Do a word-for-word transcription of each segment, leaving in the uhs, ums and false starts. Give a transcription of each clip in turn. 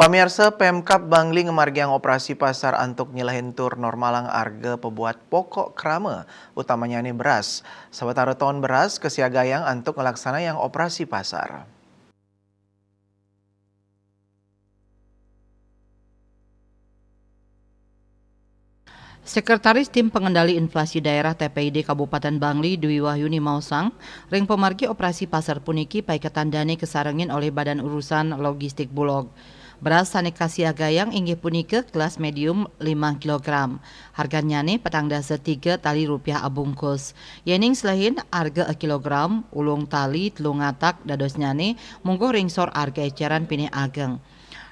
Pamiarsa, Pemkab Bangli ngamargiang operasi pasar antuk nyelehin tur normalang arga pabuat pokok krama, utamanyane beras. Sawatara ton beras kasiagayang antuk nglaksanayang operasi pasar. Sekretaris Tim Pengendali Inflasi Daerah T P I D Kabupaten Bangli, Dwi Wahyuni maosang, ring pamargi operasi pasar puniki paiketan dane kasarengin olih Badan Urusan Logistik Bulog. Beras sane kasiagayang inggih punika kelas medium lima kilogram. Harganyane petang dasa tiga tali rupiah abungkus. Yening selehin arga kilogram, ulung tali telung atak dadosnyane mungguh ring sor arga eceran pinih ageng.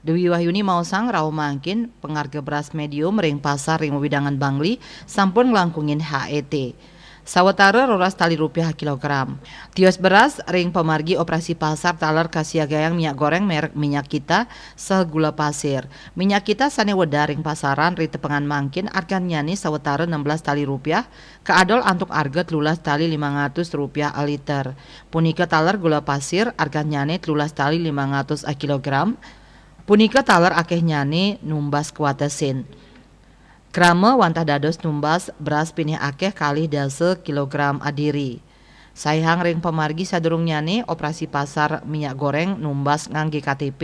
Dwi Wahyuni maosang rauh mangkin pangarga beras medium ring pasar ring wewidangan Bangli sampun nglangkungin H E T. Sawatara roras tali rupiah kilogram. Tios beras ring pamargi operasi pasar taler kasiagayang minyak goreng merek Minyak Kita saha gula pasir. Minyak Kita sane wedar ring pasaran ritepengan mangkin arganyane sawatara enam belas tali rupiah, kaadol antuk arga telulas tali lima atus rupiah a liter. Punika taler gula pasir arganyane telulas tali lima atus a kilogram. Punika taler akehnyane numbas kawatesin. Krama wantah dados numbas beras pinih akeh kalih dasa kilogram adiri. Saihang ring pamargi sadurungnyane operasi pasar minyak goreng numbas ngangge K T P,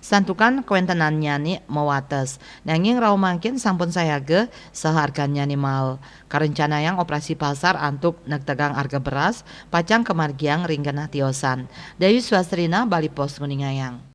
santukan kawentenannyane mawates. Nanging rauh mangkin sampun sayaga saha arganyane mael. Karencanayang operasi pasar antuk negtegang arga beras, pacang kamargiang ring genah tiosan. Dayu Swastrina, Bali Post nguningayang.